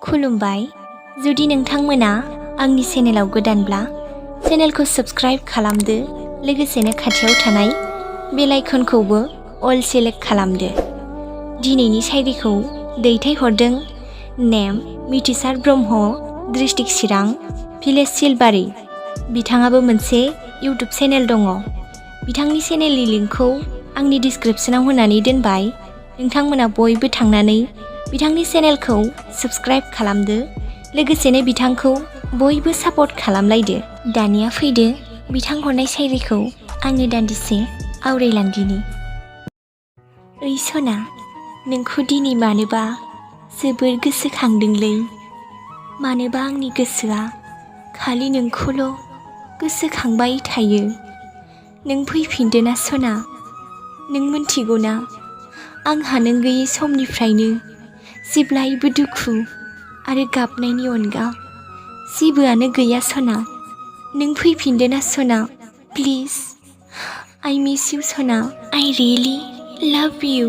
खुलुमबाय जुदि नोंथांमोना आंनि चेनेलाव गोदानब्ला चेनेलखौ साबस्क्राइब खालामदो लोगोसेनो खाथियाव थानाय बेल आइकनखौबो अल सेलेक्ट खालामदो। दिनैनि शायरिखौ दैथायहरदों नेम मिथिसार ब्रह्म डिस्ट्रिक्ट चिरां भिलेज सिलबारि। बिथाङाबो मोनसे इउटुब चेनेल दङ। बिथांनि चेनेलनि लिंकखौ आंनि डिस्क्रिप्शनाव होनानै दोनबाय। नोंथांमोना बयबो थांनानै बिथांनि चेनेलखौ साबस्क्राइब खालामदो लोगोसेनो बिथांखौ बयबो सापर्ट खालामलायदो। दानिया फैदो बिथां हरनाय शायरिखौ आङो दान्दिसे आवरायलांदिनि। ओइ सना नोंखौ दिनै मानोबा जोबोर गोसोखांदोंलै। मानोबा आंनि गोसोआ खालि नोंखौल' गोसोखांबाय थायो। नों फैफिनदो ना सना। नों मोनथिगौ ना आंहा नों गैयै समनिफ्रायनो जेब्लायबो दुखु आरो गाबनायनि अनगा जेबोआनो गैया सना। नों फैफिनदो ना सना प्लिज। I miss you सना। I really love you।